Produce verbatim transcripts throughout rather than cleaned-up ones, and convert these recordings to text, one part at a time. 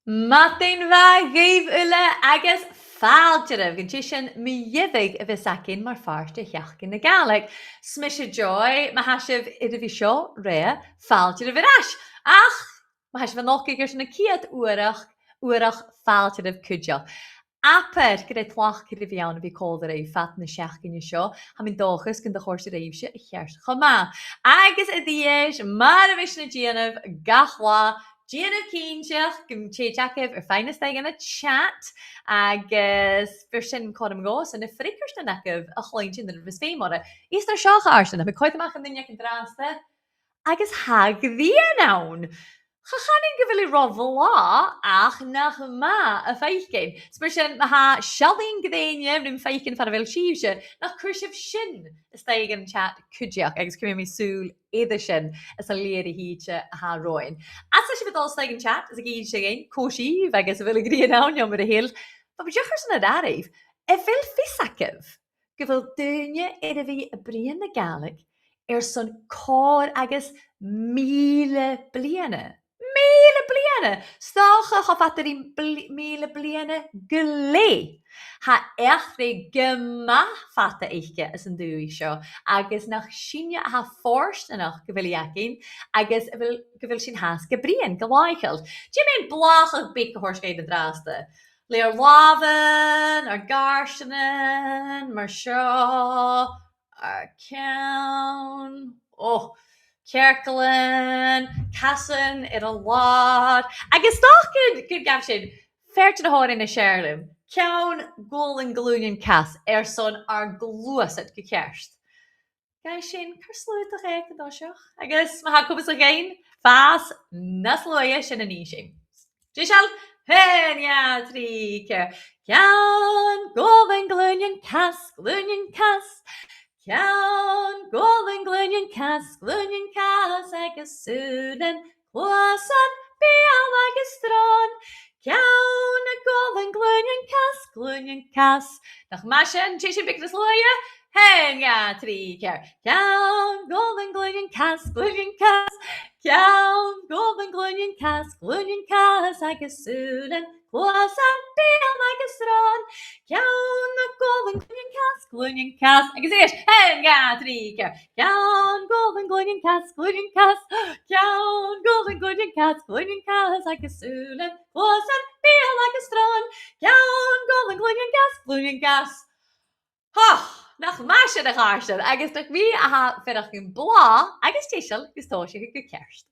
Madainn mhath dhuibh uile agus fàilte oirbh gun tì sin mu dheireadh a bhios againn mar phàirt de Sheachdain na Gàidhlig. 'S mise Joy, ma tha sibh air a bhith seo roimhe, fàilte oirbh air ais. Ach ma tha sibh a' nochdadh airson a' chiad uair, uair, fàilte oirbh cuideachd. Abair gur e tlachd a bh' ann a bhith còmhla ribh fad na seachdaine seo, tha mi an dòchas gun do chòrd e ribhse a cheart cho math. Agus a-rithist, mar a bhios sinn a' dèanamh gach latha, dèanaibh cinnteach gum tèid agaibh air faighinn a-steach dhan a' chat, agus bheir sin cothrom dhòmhsa na freagairtean agaibh a chluinntinn nuair a bhios feum orra. Is toir seo, a chàirdean, tha mi a' coimhead a-mach an duine aig an dràsta, agus tha a' ghrian ann. Cha chanainn gu bheil i ro bhlàth, ach nach math a' faicinn. 'S mar sin, ma tha seallaidhean grèine rim faicinn far a bheil sibhse, nach cuir sibh sin a-steach dhan a' chat cuideachd, agus cumaidh mi sùil air sin anns an leth-uair a thìde a tha romhainn. Is ma tha sibh a' dol a-steach dhan a' chat, is ag innse dhuinn cò sibh agus a bheil a' ghrian ann no mar a tha e, bha mi dìreach airson a ràdh ribh, a bheil fios agaibh gu bheil daoine air a bhith a' bruidhinn na Gàidhlig airson còrr agus mìle bliadhna. Mìle bliadhna! 'S dòcha cho fada ri bli-, mìle bliadhna gu leth. Tha eachdraidh gu math fada aice anns an dùthaich seo, agus nach sinne a tha fortanach gu bheil i againn, agus a bheil, gu bheil sinn fhathast ga bruidhinn gu làitheil. Dè mu bhlàthachadh beag a thoirt dhuinn an-dràsta? Le ar làmhan, ar gàirdeanan, mar seo, ar ceann, o, cearcallan, casan air an làr. Agus 's dòcha gun, gun gabh sinn fear de na h-òrain as fheàrr leam, ceann, gualainn, glùinean, cas, airson ar gluasad gu ceart. Gabhaidh sinn car slaodach aig an toiseach, agus ma tha cumas againn, fàs nas luaithe sin a nì sinn. Deiseil? Aon, dhà, trì, ceithir. Ceann, gualainn, glùinean, cas, glùinean, cas. Ceann, gualainn, glùinean, cas, glùinean, cas, agus sùilean, cluasan, beul agus sròn. Ceann, gualainn, glùinean, cas, glùinean, cas. Nach math sin, tha sinn beagan nas luaithe. Aon, dhà, trì, ceithir. Ceann, gualainn, glùinean, cas, glùinean, cas. Ceann, gualainn, glùinean, cas, glùinean, cas, agus sùilean, cluasan, beul agus sròn. Ceann, gualainn, glùinean, cas, glùinean, cas. Agus a-rithist, aon, dhà, trì, ceithir. Ceann, gualainn, glùinean, cas, glùinean, cas. Ceann, gualainn, glùinean, cas, glùinean, cas, agus sùilean, cluasan, beul agus sròn. Ceann, gualainn, glùinean, cas, glùinean, cas. Ho! Nach math sin, a chàirdean, agus nach mi a tha a' faireachdainn blàth agus deiseil agus tòiseachadh gu ceart.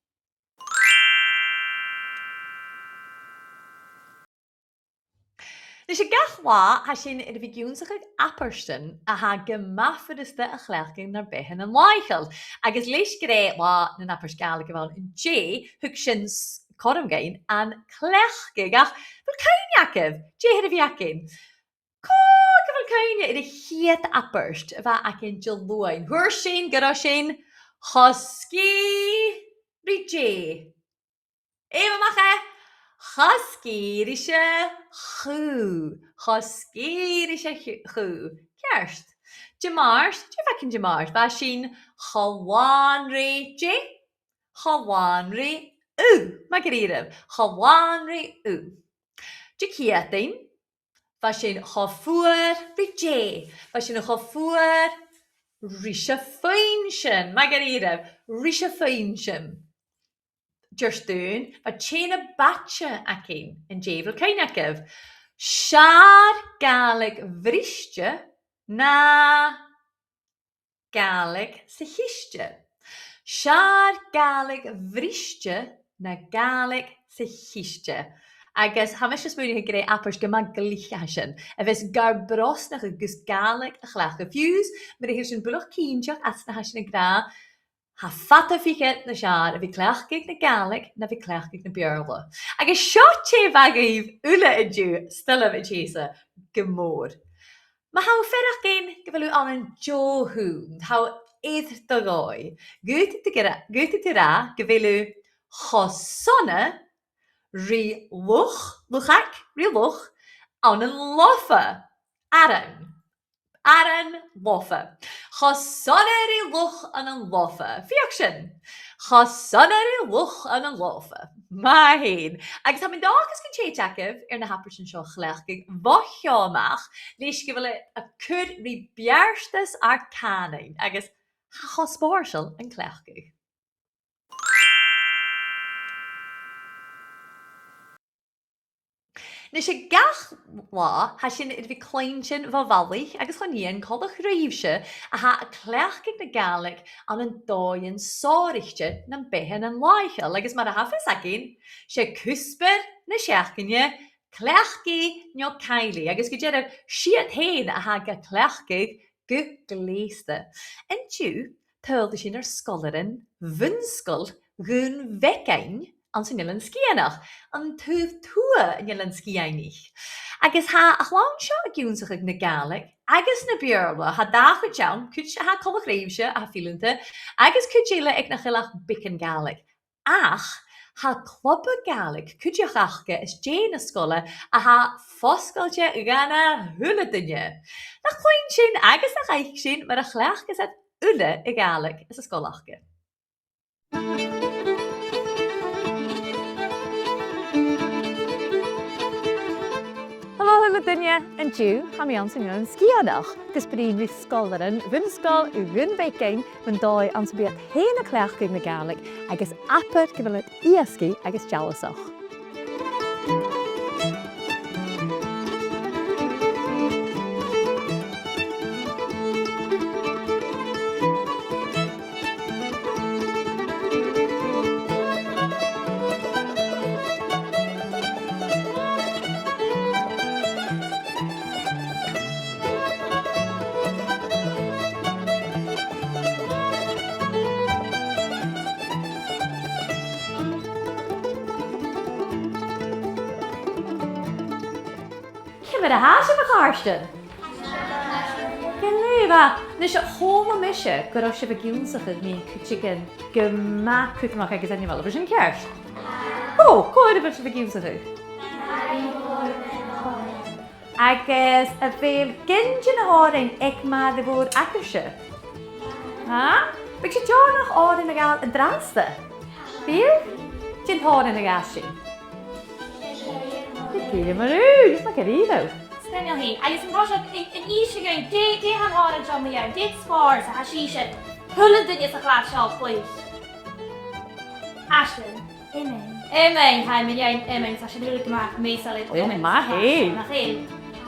Nise, gach latha, tha sinn air a bhith ag ionnsachadh abairtean a tha gu math furasta a chleachdadh nar beatha làitheil. Agus leis gur e Latha nan Abairt Ghàidhlig a bh' ann an-dè, thug sin s-, cothrom dhuinn an cleachdadh. Ach, a bheil cuimhne agaibh dè th' air a bhith againn? Cò aig a bheil cuimhne air a' chiad abairt a bh' againn Diluain? Thuirt sinn gun robh sinn cho sgìth ri dè? Èibhinn a-mach e! Cho sgìth ris a' chù. Cho sgìth ris a' ch-, chù. Ceart. Dimàirt, dè bh' againn Dimàirt? Bha sinn cho làn ri dè? Cho làn ri ugh. Math dha-rìribh. Cho làn ri ugh. Diciadain, bha sinn cho fuar ri dè? Bha sinn cho fuar ris a' phuinnsean. Math dha-rìribh, ris a' phuinnsean. Diardaoin, bha tè na b' fhaide againn an-dè, a bheil cuimhne agaibh? 'S fheàrr Gàidhlig bhriste na Gàidhlig sa chiste. 'S fheàrr Gàidhlig bhriste na Gàidhlig sa chiste. Agus tha mise a' smaoineachadh gur e abairt gu math glic a tha sin, a bhios gar brosnachadh gus Gàidhlig a chleachdadh. Fiù 's mura h-eil sinn buileach cinnteach às na tha sinn ag ràdh, tha fada fichead nas fheàrr a bhith cleachdadh na Gàidhlig na bhith cleachdadh na Beurla. Agus seo tè a bh' agaibh uile an-diugh, 's toil leam an tè seo gu mòr. Ma tha thu a' faireachdainn gu bheil thu ann an deagh shùil, tha thu air do dhòigh, dh'fhaodadh tu rà-, dh'fhaodadh tu ràdh gu bheil thu cho sona ri luch, luchag, ri luch, ann an lofa, aran. Aran lofa. Cho sona ri luch ann an lofa. Feuch sin. Cho sona ri luch ann an lofa. Math fhèin. Agus tha mi an dòchas gun tèid agaibh air na h-abairtean seo a chleachdadh bho sheò a-mach, leis gu bheil e a' cur ri beartas ar cànain, agus tha e cho spòrsail an cleachdadh. Nise, gach latha, tha sinn air a bhith a' cluinntinn bho bhalaich agus bho nigheanan coltach ribhse a tha a' cleachdadh na Gàidhlig ann an dòighean sònraichte nam beatha an-diugh, agus mar a tha fios againn, 's e cuspair na seachdaine cleachd i no caill i, agus gu dearbh 's iad fhèin a tha ga cleachdadh gu gleusta. An-diugh, tadhlaidh sinn air sgoilearan Bhun-sgoil Dhùn Bheagain anns an Eilean Sgitheanach, an taobh tuath an Eilein Sgitheanaich. Agus tha a' chlann seo ag ionnsachadh na Gàidhlig agus na Beurla, tha dà chuid ann, cuid a tha coltach ribhse a tha fileanta, agus cuid eile aig nach eil ach beagan Gàidhlig. Ach tha club Gàidhlig cuideachd aca às dèidh na sgoile a tha fosgailte dhan a h-uile duine. Nach cluinn sinn agus nach fhaic sinn mar a chleachdas iad uile a' Ghàidhlig anns an sgoil aca. Halò a h-uile duine, an-diugh tha mi anns an Eilean Sgitheanach, gus bruidhinn ri sgoilearan Bhun-sgoil Dhùn Bheagain mun dòigh anns am bi iad fhèin a' cleachdadh na Gàidhlig agus abair gu bheil iad èasgaidh agus dealasach. Ciamar a tha sibh, a chàirdean? Glè mhath. Nise, chuala mise gun robh sibh ag ionnsachadh mu chuideigin gu math cudromach agus ainmeil. A bheil sin ceart? Ò, cò air a bheil sibh ag ionnsachadh? Agus a bheil gin de na h-òrain aig Màiri Mhòr agaibhse? Ha? Bidh sibh deònach òrain a ghabhail an-dràsta? Bidh? Dè an t-òran a ghabhas sinn? Sgìre Mòr Ùr, is math dha-rìribh. Sgoinneil fhèin, agus an toiseach, an, an innis thu dhuinn, dè, dè tha an t-òran seo mu dheidhinn, dè an spòrs a tha sibhse, a h-uile duine sa chlas seo a' cluich? Aisling. Iomain. Iomain, tha e mu dheidhinn iomain, 's tha sinn uile gu math measail air iomain. Ò, math fhèin. Nach eil?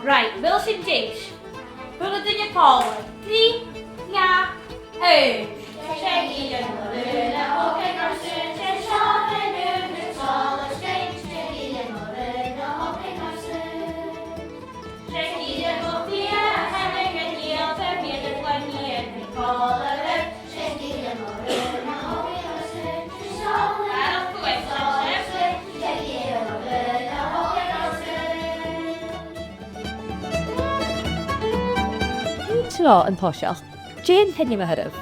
Right, a bheil sinn deas? A h-uile duine còmhla. Trì, dhà, aon. An toiseach, dè an t-ainm a th' oirbh?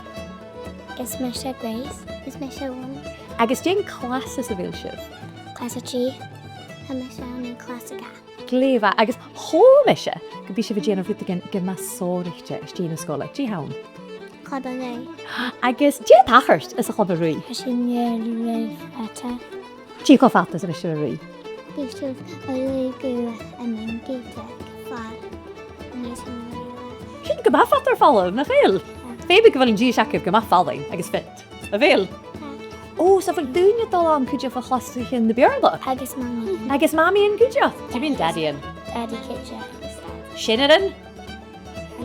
Is mise Grace. Is mise Eòghann. Agus dè an clas anns a bheil sibh? Clas a trì. Tha mise ann an clas a dhà. Glè mhath, agus chuala mise gum bi sibh a' dèanamh rudeigin gu math sònraichte às dèidh na sgoile. Dè th' ann? Club an Rìgh. Agus dè tha a' tachairt anns a' Chlub an Rìgh? Tha sinn a' ruith fada. Dè cho fada 's a bhios sibh a' ruith? Bidh sinn a' ruith gu, um, gu deich far. Sin gu math fada air falbh, nach eil? Feumaidh gu bheil an dithis agaibh gu math fallain agus fit. A bheil? Tha. Ò, so a bheil daoine a' dol ann cuideachd bho chlasaichean na Beurla? Agus mamaidhean. Agus mamaidhean cuideachd? Dè mu dadaidhean? Dadaidh cuideachd. Seanairean?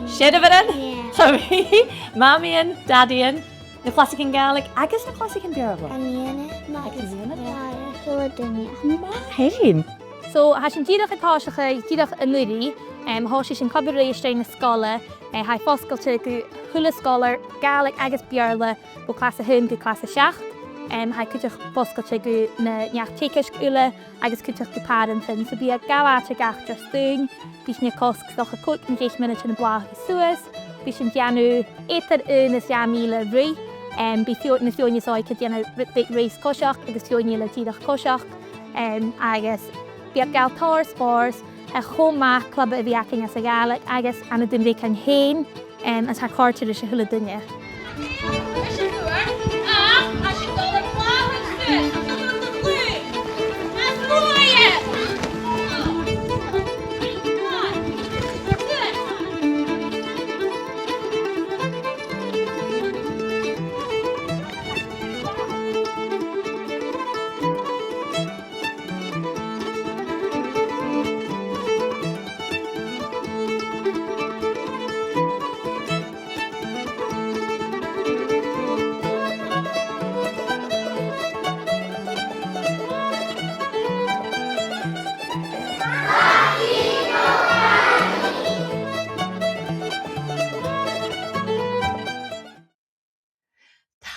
Seanmhairean? Yeah. Tha mi. Mamaidhean, dadaidhean, na clasaichean Gàidhlig agus na clasaichean Beurla. An nigheanan. Agus an nigheanan. Agus a h-uile duine. Math fhèin. So, tha sinn dìreach a' tòiseachadh, dìreach an-uiridh, em, thòisich sinn Club an Rìgh às dèidh na sgoile, eh, tha e fosgailte gu a h-uile sgoilear, Gàidhlig agus Beurla, bho chlas a h-aon gu clas a seachd. Em, tha e cuideachd fosgailte gu na neach-teagaisg uile agus cuideachd gu pàrantan. So bidh e a' gabhail àite gach Diardaoin, bidh sinn a' cosg 's dòcha còig no deich mionaidean a' blàthachadh suas, bidh sinn a' dèanamh eadar aon is dhà mhìle ruith, em, bidh feadh-, na feadhainn as òige a' dèanamh ru-, beagan ruith 's coiseachd agus feadhainn eile dìreach coiseachd, em, agus bidh iad a' gabhail tòrr spòrs, tha e cho math club a bhith againn anns a' Ghàidhlig agus ann an Dùn Bhreagain fhèin, em, is tha e a' còrdadh ris a h-uile duine.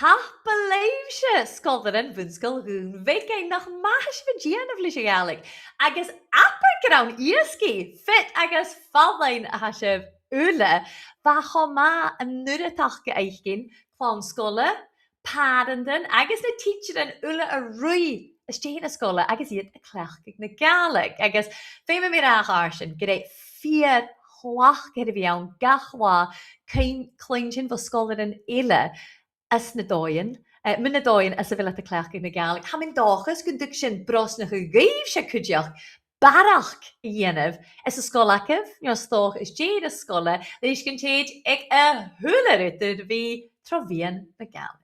Tapadh leibhse, sgoilearan Bhun-sgoil Dhùn Bheagain, nach math a tha sibh a' dèanamh leis a' Ghàidhlig. Agus abair gur ann iasgaidh, fit agus fallain a tha sibh uile. Bha e cho math an uireadachd a dh'fhaicinn clann-sgoile, pàrantan agus na tidsearan uile a' ruith às dèidh na sgoile agus iad a' cleachdadh na Gàidhlig. Agus feumaidh mi ràdh, a chàirdean, gur e fìor thlachd a bh' ann gach latha cluinn-, cluinntinn bho sgoilearan eile anns na dòighean, eh, mu na dòighean anns a bheil iad a' cleachdadh na Gàidhlig. Tha mi an dòchas gun tug sin brosnachadh dhuibhse cuideachd barrachd a dhèanamh anns an sgoil agaibh, no 's dòcha às dèidh na sgoile, leis gun tèid aig a h-uile rud air a bhith tro mheadhan na Gàidhlig.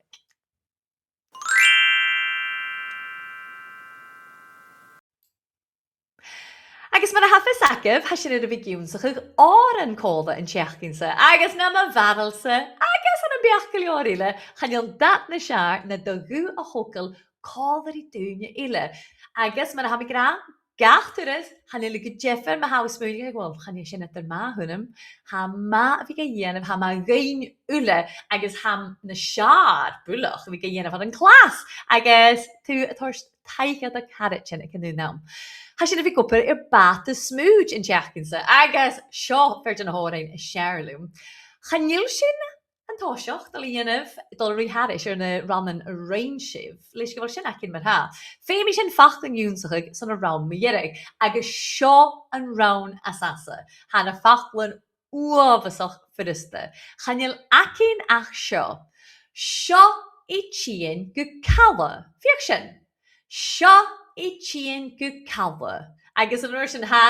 Agus mar a tha fios agaibh, tha sinn air a bhith ag ionnsachadh òran còmhla an t-seachdain sa, agus nam bharail-sa, agus ann am beachd gu leòr eile, chan eil dad nas fheàrr na do ghuth a thogail còmhla ri daoine eile. Agus mar a tha mi ag ràdh, gach turas, chan eil e gu diofar ma tha thu a' smaoineachadh, uill, chan e sin eadar math annam, tha e math a bhith ga dhèanamh, tha e math dhuinn uile, agus tha e nas fheàrr buileach a bhith ga dhèanamh ann an clas, agus tu a' toirt taic do charaidean aig an aon àm. Tha sinn air a bhith ag obair air bàta-smùid an t-seachdain sa, agus seo fear de na h-òrain as fheàrr leam. Chan eil sinn an toiseach a' dol a dhèanamh, a' dol a ruith thairis air na rannan a rinn sibh, leis gu bheil sin againn mar-thà. Feumaidh sinn faclan ionnsachadh son an rann mu dheireadh, agus seo an rann as fhasa. Tha na faclan uabhasach furasta. Chan eil againn ach seo. Seo i tighinn gu calla. Feuch sin. Seo i tighinn gu calla. Agus an uair sin tha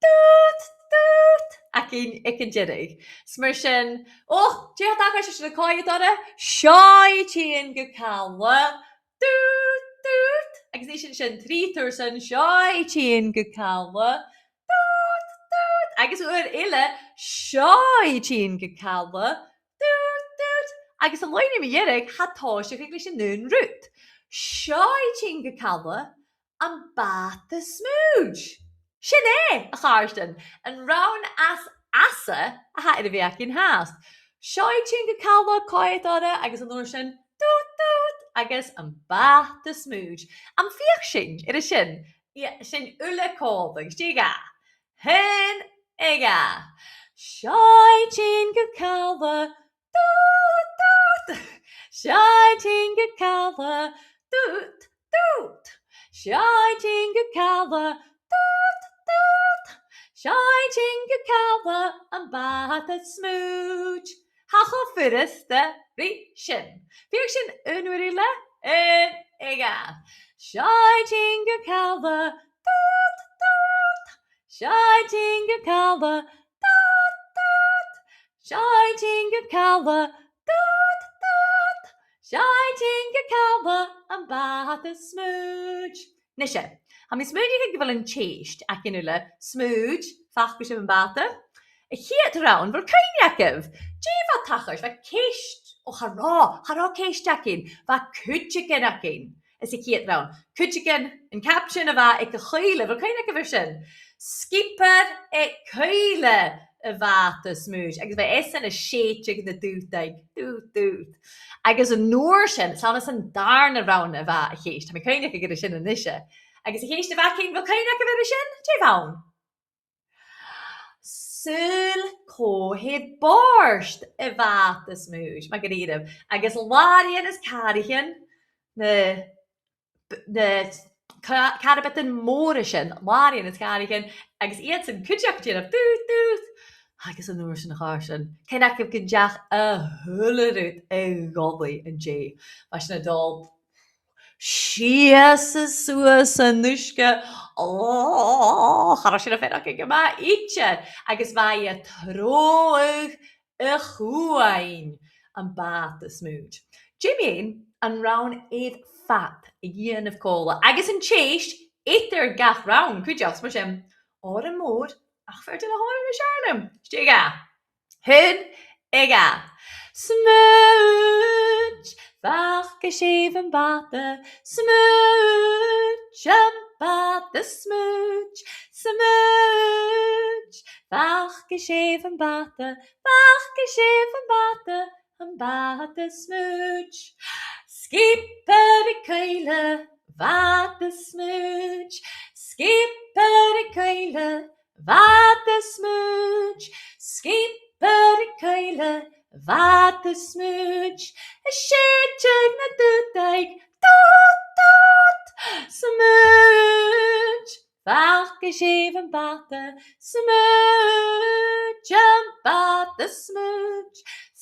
dùt, dùt againn aig an deireadh. 'S mar sin, o, dè tha a' dol a-nis, a' coimhead orra? Seo i tighinn gu calla. Dùt, dùt. Agus nì sinn sin trì tursan. Seo i tighinn gu calla. Dùt, dùt. Agus uair eile, seo i tighinn gu calla. Dùt, dùt. Agus an loidhne mu dheireadh, tha e a' tòiseachadh leis an aon rud. Seo i tighinn gu calla, am bàta-smùid. Sin e, a chàirdean, an rann as fhasa a tha air a bhith againn fhathast. Seo i tighinn gu calla, coimhead orra, agus an uair sin, dùt, dùt, agus am bàta-smùid. Am feuch sinn air a sin? Ia, sinn uile còmhla, dè dha? Aon, a dhà. Seo i tighinn gu calla, dùt, dùt. Seo i tighinn gu calla, dùt, dùt. Seo i tighinn gu calla, dùt, dùt. Seo i tighinn gu calla, am bàta-smùid. Tha e cho furasta ri sin. Feuch sinn aon uair eile, aon, a dhà. Seo i tighinn gu calla, dùt, dùt. Seo i tighinn gu calla, dùt, dùt. Seo i tighinn gu calla, dùt, dùt. Seo i tighinn gu calla, am bàta-smùid. Nise, tha mi a' smaoineachadh gu bheil an t-sèist againn uile, smùid, faca sibh am bàta. A' chiad rann, a bheil cuimhne agaibh? Dè bha a' tachairt, bha ceist, o, cha robh, cha robh ceist againn, bha cuideigin againn anns a' chiad rann. Cuideigin, an captain a bha aig a' chuibhle, a bheil cuimhne agaibh air sin? Sgiobair aig cuibhle a' bhàta-smùid, agus bha esan a' sèideadh na dùdaich, dùt, dùt. Agus an uair sin, 's ann anns an dàrna rann a bha a' cheist, tha mi a' cuimhneachadh air sin a-nise. Agus a' cheist a bh' againn, a bheil cuimhne agaibh air sin? Dè bh' ann? Saoil cò tha air bòrd a' bhàta-smùid, ma-thà, agus làraidhean is càraichean na, na ca-, carbadan mòra sin, làraidhean is càraichean, agus iadsan cuideachd a' dèanamh dùth, dùth. Agus an uair sin, a chàirdean, chan fhaca sibh gun deach a h-uile rud a dholaidh an-dè. Bha sinn a' dol sìos is suas an uisge. Ò, cha robh sin a' faireachdainn gu math idir, agus bha i a' treabhadh a' chuain am bàta-smùid. Dè mu dheidhinn an rann air fad a dhèanamh còmhla, agus an t-sèist eadar gach rann cuideachd, 's mar sin, òran mòr, ach fear de na h-òrain as fheàrr leam. Dè gu? H-aon, a dhà. Smùid, faic sibh am bàta, smùid, am bàta-smùid, smùid, faic sibh am bàta, faic sibh am bàta, am bàta-smùid. Sgiobair a' cuibhle, bàta-smùid, sgiobair a' cuibhle, bàta-smùid, sgiobair a' cuibhle, bhàta-smùid, a' sèideadh na dùdaich, dùd, dùd, smùid, faic sibh am bàta, smùid, am bàta-smùid,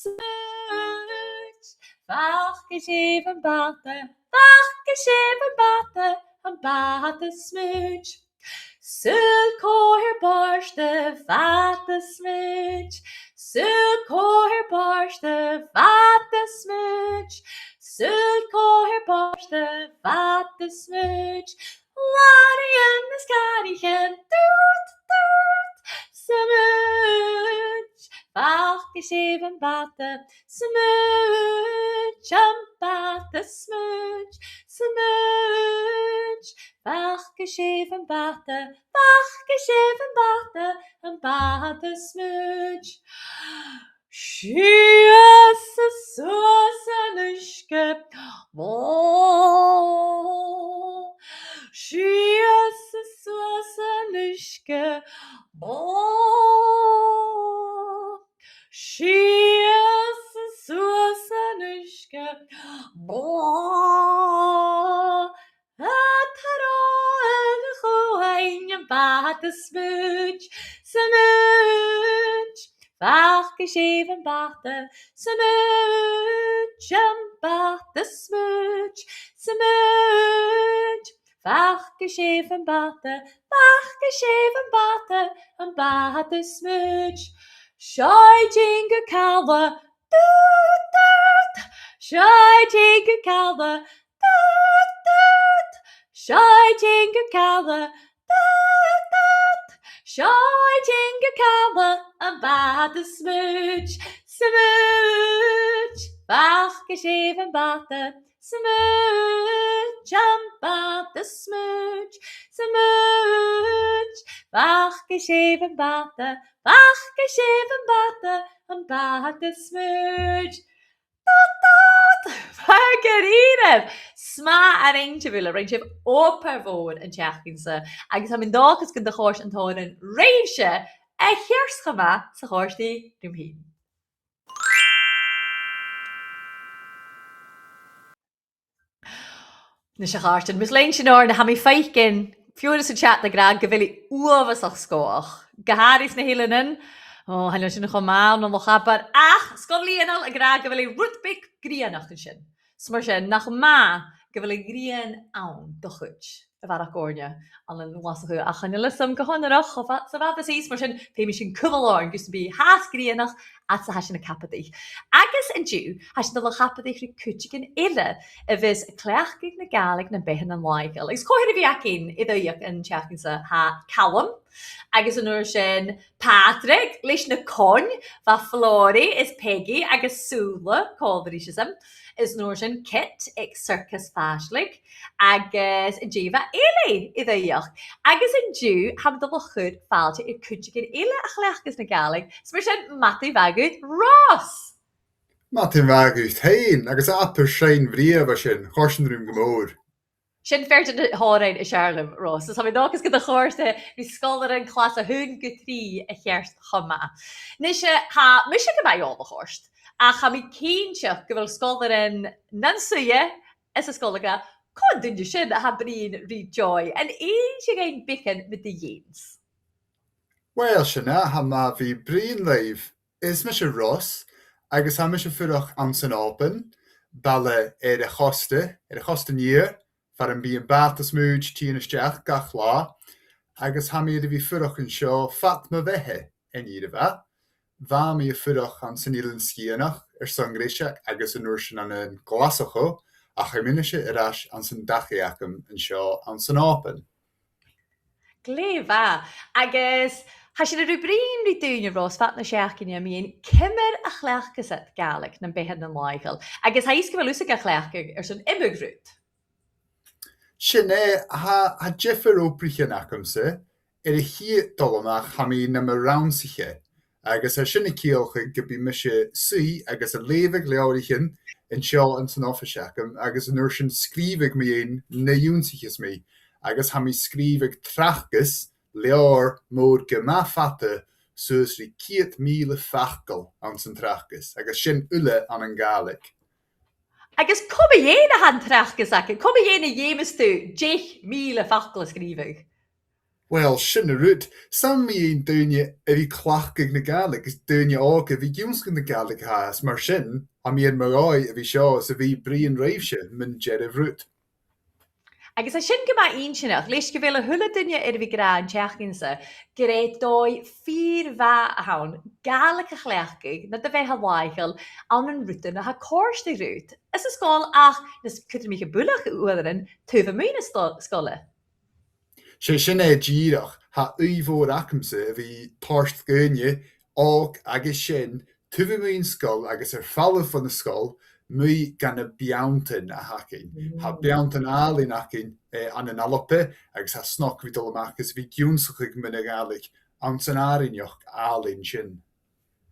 smùid, faic sibh am bàta, faic sibh am bàta, am bàta-smùid. Saoil cò tha air bòrd a' bhàta-smùid, saoil cò tha air bòrd a' bhàta-smùid, saoil cò tha air bòrd a' bhàta-smùid. Làraidhean is càraichean, dùd, dùd, smùid, faic sibh am bàta, smùid, am bàta-smùid, smùid, faic sibh am bàta, faic sibh am bàta, am bàta-smùid. Sìos is suas an uisge, bò. Sìos is suas an uisge, bò. Sìos is suas an uisge, bò. A' treabhadh a' chuain am bàta-smùid, smùid, faic sibh am bàta, smùid, am bàta-smùid, smùid, faic sibh am bàta, faic sibh am bàta, am bàta-smùid. Seo i a' tighinn gu càladh, dùd, dùd. Seo i a' tighinn gu càladh, dùd, dùd. Seo i a' tighinn gu càladh, dùd, dùd. Seo i a' tighinn gu càladh, am bàta-smùid, smùid, faic sibh am bàta, smùid, am bàta-smùid, smùid, faic sibh am bàta, faic sibh am bàta, am bàta-smùid. Dùd, dùd! Math dha-rìribh! 'S math a rinn sibh uile, rinn sibh obair mhòr an t-seachdain sa, agus tha mi an dòchas gun do chòrd an t-òran ribhse a cheart cho math 's a chòrd i rium fhìn. Nise, a chàirdean, mus lean sinn oirnn, tha mi a' faicinn feadhainn san chat ag ràdh gu bheil i uabhasach sgòthach. Gu h-àraidh sna h-eileanan. Ò, chan eil sin cho math ann an Loch Abar. Ach, Sgoil Lìonail ag ràdh gu bheil i rud beag grianach an sin. 'S mar sin, nach math gu bheil a' ghrian ann do chuid a bharrachd oirnne ann an Glaschu, ach chan eil fhios agam gu h-onarach, cho fa-, sa bhad as ìsle, mar sin, feumaidh sinn cumail oirnn gus am bi i fhathast grianach, fhad 's a tha sinn a' cabadaich. Agus an-diugh, tha sinn a' dol a chabadaich ri cuideigin eile a bhios a' cleachdadh na Gàidhlig nam beatha nan làitheil. Agus cò tha air a bhith againn air an t-seachdain sa, tha Calum, agus an uair sin Pàdraig leis na coin, bha Flòraidh is Peigi agus Sùla còmhla riuthasan. Is an uair sin Kit aig Circus Phàislig, agus an-dè bha Eilidh air a bhith. Agus an-diugh, tha mi a' dol a chur fàilte air cuideigin eile a chleachdas na Gàidhlig, 's mar sin, madainn mhath dhut, Ros! Madainn mhath dhut fhèin, agus abair seinn bhrèagha a bha sin, chòrd sin rium gu mòr. Sin fear de na h-òrain as fheàrr leam, Ros. Is tha mi an dòchas gun do chòrd e ri sgoilearan clas a h-aon gu trì a cheart cho math. Nise, tha mise gu math eòlach ort, ach tha mi cinnteach gu bheil sgoilearan nan suidhe anns an sgoil ag ràdh, cò an duine sin a tha a' bruidhinn ri Joy? An inns thu dhuinn beagan mu do dheidhinn-s? Uill, sin e, tha mi a' bruidhinn ribh. Is mise Ross, agus tha mise a' fuireach anns an Òban, baile air a' chosta, air a' chosta an iar, far am bi am bàta-smùid a' tighinn a-steach gach latha, agus tha mi air a bhith a' fuireach an seo fad mo bheatha, an ìre mhath. Bha mi a' fuireach anns an Eilean Sgitheanach airson greiseag agus an uair sin ann an Glaschu, ach tha mi a-nis air ais anns an dachaigh agam an seo anns an Òban. Glè mhath. Agus tha sinn air a bhith a' bruidhinn ri daoine, Ross, fad na seachdain a-nis, ciamar a chleachdas iad Gàidhlig nam beatha an-diugh. Agus tha fhios gu bheil thusa ga chleachdadh airson iomadh rud. Sin e, tha, tha diofar obraichean agamsa. Air a' chiad dol a-mach tha mi nam rannsaiche, agus tha sin a' ciallachadh gum bi mise suidhe agus a' leughadh leabhraichean an seo anns an oifis agam, agus an uair sin sgrìobhadh mu dheidhinn na dh'ionnsaich mi, agus tha mi a' sgrìobhadh tràchdas, leabhar mòr gu math fada, suas ri ceud mìle facal anns an tràchdas, agus sin uile ann an Gàidhlig. Agus cò mu dheidhinn a tha an tràchdas agad? Cò mu dheidhinn a dh'fheumas tu deich mìle facal a sgrìobhadh? Uill, sin an rud. 'S ann mu dheidhinn daoine a bhith a' cleachdadh na Gàidhlig, is daoine òga a bhith ag ionnsachadh na Gàidhlig a tha e, is mar sin, tha mi air mo dhòigh a bhith seo is a bhith a' bruidhinn ribhse mun dearbh rud. Agus tha sin gu math inntinneach, leis gu bheil a h-uile duine air a bhith ag ràdh an t-seachdain sa, gur e dòigh fìor mhath a th' ann Gàidhlig a chleachdadh nad bheatha làitheil ann an rudan a tha a' còrdadh riut. Anns an sgoil ach nas cudromaiche buileach uaireannan taobh a-muigh na sto-, sgoile. 'S e sin e dìreach, tha ùidh mhòr agamsa a bhith a' toirt dhaoine òg agus sean taobh a-muigh an sgoil agus air falbh bhon an sgoil, a-muigh dha na beanntan a th' againn. Tha beanntan àlainn againn, eh, ann an Alba, agus tha e snog a bhith a' dol a-mach is a bhith ag ionnsachadh mun a' Ghàidhlig anns an àrainneachd àlainn sin.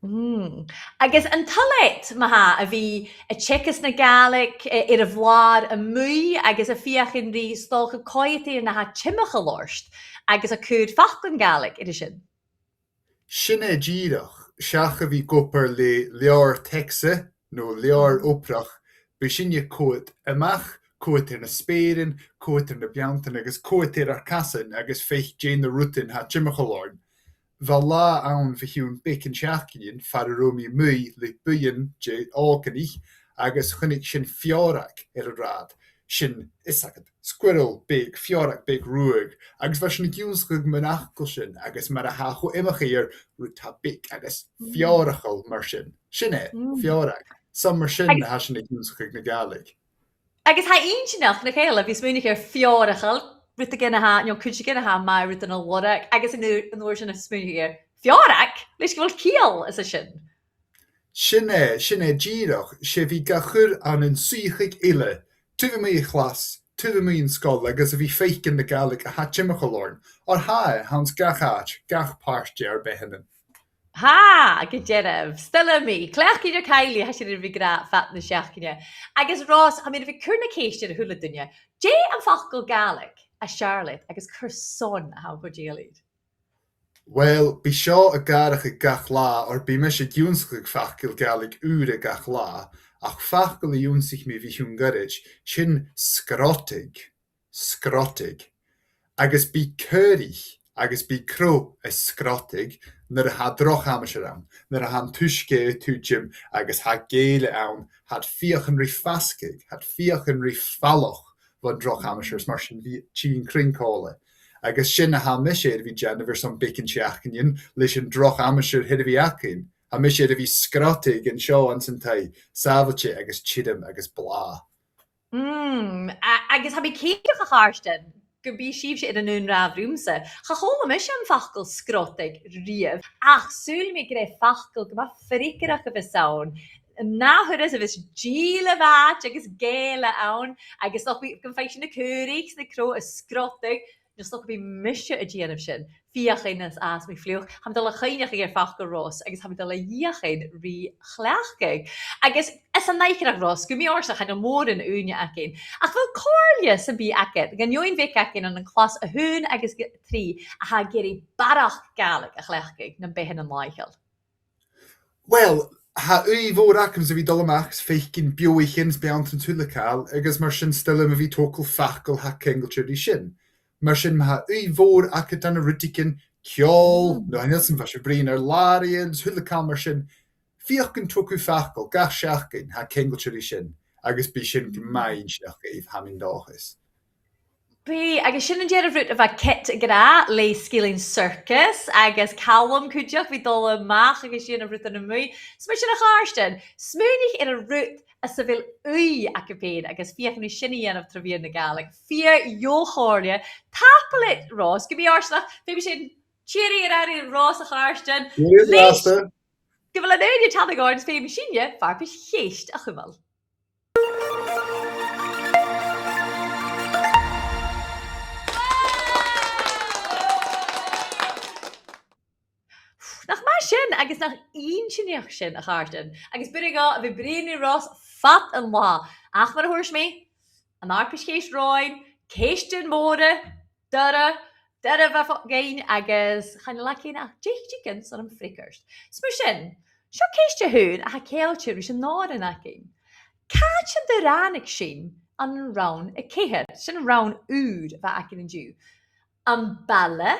Mm. Agus an toil leat, ma-thà, a bhith a' teagasg na Gàidhlig, eh, air a' bhlàr a-muigh agus a' feuchainn ri 's dòcha coimhead air na tha timcheall ort agus a' cur faclan Gàidhlig air sin? Sin e dìreach, seach a bhith ag obair le leabhar teacsa no leabhar obrach, bidh sinne a' coimhead a-mach, coimhead air na speuran, coimhead air na beanntan agus coimhead air ar casan agus faic dè na rudan a tha timcheall oirnn. Bha latha ann bho chionn beagan sheachdainean far an robh mi a-muigh le buidheann de òganaich agus chunnaic sinn feòrag air an rathad. Sin, fhios agad, squirrel beag, feòrag beag ruadh, agus bha sinn ag ionnsachadh mun fhacal sin agus mar a tha e cho iomchaidh air rud a tha beag agus feòrachail mar sin. Sin e, feòrag. 'S ann mar sin a tha sinn ag ionnsachadh na Gàidhlig. Agus tha e inntinneach, nach eil, a bhith a' smaoineachadh air feòrachail, rudeigin a tha, no cuideigin a tha math air rudan a lorg, agus an uair, an uair sin a' smaoineachadh air feòrag, leis gu bheil ciall às a sin. Sin e, sin e dìreach, 's e bhith ga chur ann an suidheachadh eile, taobh a-muigh a' chlas, taobh a-muigh an sgoil, agus a bhith a' faicinn na Gàidhlig a tha timcheall oirnn, oir tha e, tha e anns gach àite, gach pàirt de ar beathannan. Tha, gu dearbh. 'S toil leam e. Cleachd Uilleam Kiley, tha sinn air a bhith ag ràdh fad na seachdain. Agus Ross, tha mi air a bhith a' cur na ceist air a h-uile duine. Dè am facal Gàidhlig as fheàrr leat agus carson a tha thu a' dèanamh? Uill, bidh seo ag atharrachadh gach latha, oir bidh mise ag ionnsachadh facal Gàidhlig ùra gach latha, ach facal a dh'ionnsaich mi bho chionn ghoirid, sin sgrotadh. Sgrotadh. Agus bidh caoraich, agus bidh crodh a' sgrotadh nuair a tha droch aimsir ann, nuair a tha an t-uisge a' tuiteam agus tha gèile ann, tha iad a' feuchainn ri fasgadh, tha iad a' feuchainn ri falach bhon droch aimsir, is mar sin bidh iad a' tighinn cruinn còmhla. Agus sin a tha mise air a bhith a' dèanamh airson beagan sheachdainean leis an droch aimsir a th' air a bhith againn. Tha mise air a bhith a' sgrotadh an seo anns an taigh, sàbhailte agus tioram agus blàth. Mm, a-, agus tha mi cinnteach, a chàirdean, gum bi sibhse air an aon ràmh riumsa. Cha chuala mise am facal sgrotadh riamh, ach saoilidh mi gur e facal gu math freagarrach a bhios ann an ath thuras a bhios dìle mhàit agus gèile ann, agus nach bi, gum faic sinn na caoraich 's na crodh a' sgrotadh, no 's dòcha gum bi mise a' dèanamh sin. Feuchainn, is às mi fliuch. Tha mi a' dol a chuimhneachadh air facal Ross, agus tha mi a' dol a dh'fheuchainn ri chleachdadh. Agus 's ann aig Ross, gu mì-fhortanach, chan eil mòran ùine againn. Ach a bheil comhairle sam bith agad dhan fheadhainn bheag againn ann an clas a h-aon agus a trì a tha ag iarraidh barrachd Gàidhlig a chleachdadh nam beatha làitheil? Uill, tha ùidh mhòr agamsa a bhith a' dol a-mach is faicinn beathaichean is beanntan 's a h-uile càil, agus mar sin 's toil leam a bhith a' togail facal a tha ceangailte ri sin. Mar sin, ma tha ùidh mhòr agad ann an rudeigin, ceòl, no chan eil fhios agam, bha sibh a' bruidhinn air làraidhean, 's a h-uile càil mar sin, feuch gun tog thu facal gach seachdain a tha ceangailte ri sin, agus bidh sin gu math inntinneach dhuibh, tha mi an dòchas. Bidh, agus sin an dearbh rud a bha Kit ag ràdh le Sgillinn Circus, agus Calum cuideachd, bhith a' dol a-mach agus a' dèanamh rudan a-muigh. So mar sin, a chàirdean, smaoinich air an rud anns a bheil ùidh agaibh fhèin, agus feuchaidh mi sin a dhèanamh tro mheadhan na Gàidhlig. Fìor dheagh chomhairle. Tapadh leat, Ros, gu mì-fhortanach, feumaidh sinn tìoraidh a ràdh ri Ros, a chàirdean. Tìoraidh, leis gu bheil an ùine a' teannadh oirnn, feumaidh sinne farpais cheist a chumail. Nach math sin, agus nach inntinneach sin, a chàirdean. Agus b' urrainn dhomh a bhith a' bruidhinn ri Ros fad an latha. Ach mar a thuirt mi, an fharpais cheist romhainn, ceistean mòra, doirbh, doirbh a bh' againn, agus chan eil againn ach deich diogan son am freagairt. So mar sin, seo ceist a h-aon a tha ceangailte ris an òran againn. Càit an do ràinig sinn an rann a ceithir? Sin an rann ùr a bh' againn an-diugh. Am baile,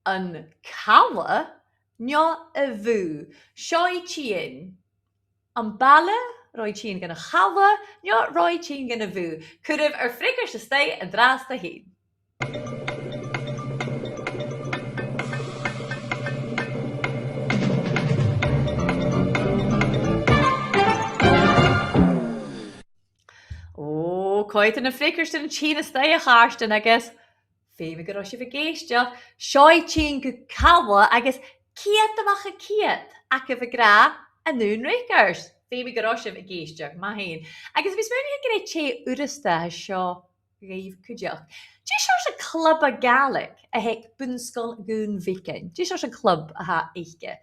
an cala, no a' bhùth? Seo i tighinn. Am baile, robh i tighinn gun a' chala, no robh i tighinn gun a' bhùth? Cuiribh ur freagairt a-steach an-dràsta fhèin. Ò, coimhead air na freagairtean a' tighinn a-steach, a chàirdean, agus feumaidh gun robh sibh ag èisteachd. Seo i tighinn gu cala, agus ceud a-mach à ceud agaibh ag ràdh an aon fhreagairt. Feumaidh gun robh sibh ag èisteachd, math fhèin. Agus bha mi a' smaoineachadh gur e tè furasta a tha seo dhuibh cuideachd. Dè seòrsa club Gàidhlig a th' aig Bun-sgoil Dhùn Bheagain? Dè seòrsa club a th' aice?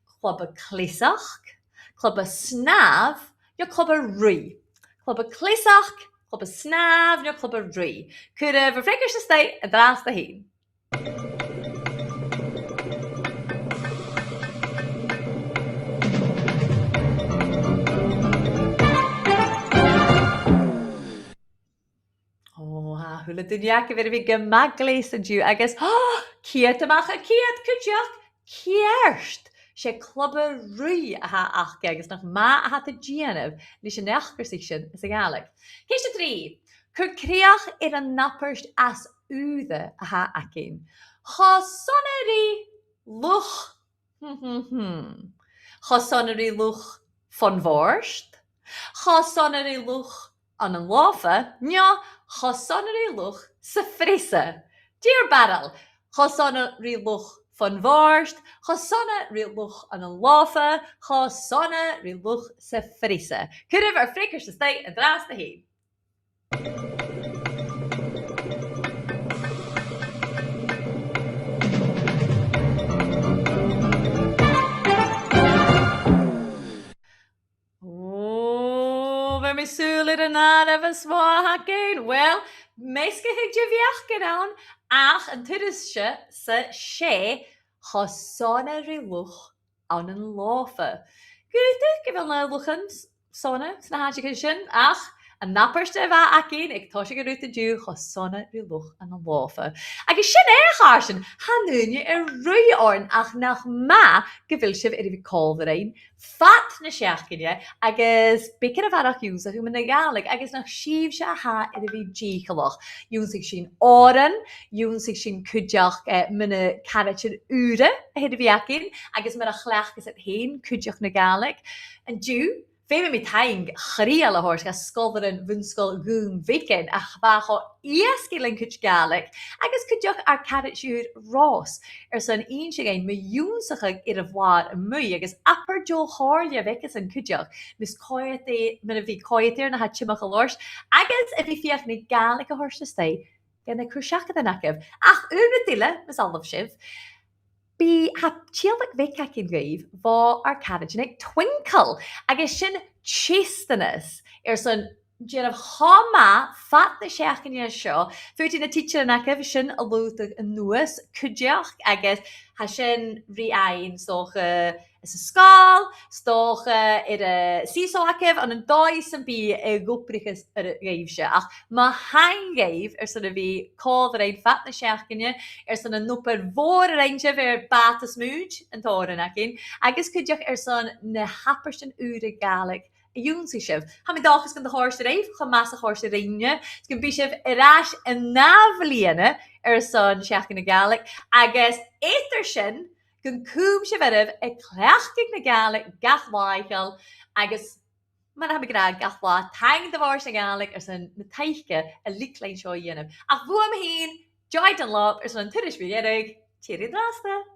Club cleasachd, club snàmh, no club ruith? Club cleasachd, club snàmh, no club ruith? Cuiribh ur freagairt a-steach an-dràsta fhèin. Ò, tha a h-uile duine agaibh air a bhith gu math gleasail an-diugh agus, ò, ceud a-mach à ceud cuideachd, ceart! 'S e club ruith a th' aca agus nach math a tha iad a' dèanamh leis an eacarsaich sin anns a' Ghàidhlig. Ceist a trì. Cuir crìoch air an abairt as ùire a th' againn. Cho sona ri luch Hmm, hmm, hmm. Cho sona ri luch fon bhòrd, cho sona ri luch ann an lofa, no cho sona ri luch sa phreasa. Dìreach barail. Cho sona ri luch fon bhòrd, cho sona ri luch ann an lofa, cho sona ri luch sa phreasa. Cuiribh ur freagairt a-steach an-dràsta fhèin. Ò, bheir mi sùil air an àireamh as motha a th' againn. Uill, measgachadh de bheachdan ann, ach an turas seo, 's e cho sona ri luch ann an lofa. Dh'fhaodadh gu bheil na luchan s-, sona sna h-àiteachan sin, ach an abairt a bha againn aig toiseach an rud an-diugh, cho sona ri luch ann an lofa. Agus sin e, a chàirdean, tha an ùine air ruith oirnn, ach nach math gu bheil sibh air a bhith còmhla rinn fad na seachdaine, agus beagan a bharrachd ionnsachadh mu na Gàidhlig, agus nach sibhse a tha air a bhith dìcheallach. Dh'ionnsaich sinn òran, dh'ionnsaich sinn cuideachd, eh, mu na caraidean ùra a th' air a bhith againn, agus mar a chleachdas iad fhèin cuideachd na Gàidhlig. An-diugh, feumaidh mi taing chridheil a thoirt do sgoilearan Bhun-sgoil Dhùn Bheagain a bha cho èasgaidh len cuid Gàidhlig, agus cuideachd ar caraid ùr Ros, airson innse dhuinn mu ionnsachadh air a' bhlàr a-muigh, agus abair deagh chomhairle a bh' aigesan cuideachd, mus coimhead e, mura bi coimhead air na tha timcheall ort, agus a bhith a' feuchainn ri Gàidhlig a thoirt a-steach dha na cur-seachadan agaibh. Ach aon rud eile, mus fhalbh sibh, bidh, tha teaghlach bheag againn dhuibh bho ar caraidean aig Twinkl, agus sin teisteanas airson Dèanamh cho math fad na seachdain seo. Faodaidh na tidsearan agaibh sin a lùghdadh a-nuas cuideachd, agus tha sin ri fhaighinn 's dòcha anns an sgoil, 's dòcha air an Seesaw agaibh, ann an dòigh sam bith a dh'obraicheas dhuibhse. Ach mo thaing dhuibh airson a bhith còmhla rinn fad na seachdain, airson an obair mhòr a rinn sibh air Bàta Smùid, an t-òran againn, agus cuideachd airson na h-abairtean ùra Gàidhlig a dh'ionnsaich sibh. Tha mi an dòchas gun do chòrd e ribh cho math 's a chòrd e rinne, 's gum bi sibh air ais an ath-bhliadhna airson Seachdain na Gàidhlig, agus eadar sin, gun cùm sibh oirbh a' cleachdadh na Gàidhlig gach latha, agus mar a tha mi ag ràdh gach latha, taing do Bhòrd na Gàidhlig airson na taice a leig leinn seo a dhèanamh. Ach bhuam fhìn, Joy Dunlop, airson an turas mu dheireadh, tìoraidh an-dràsta.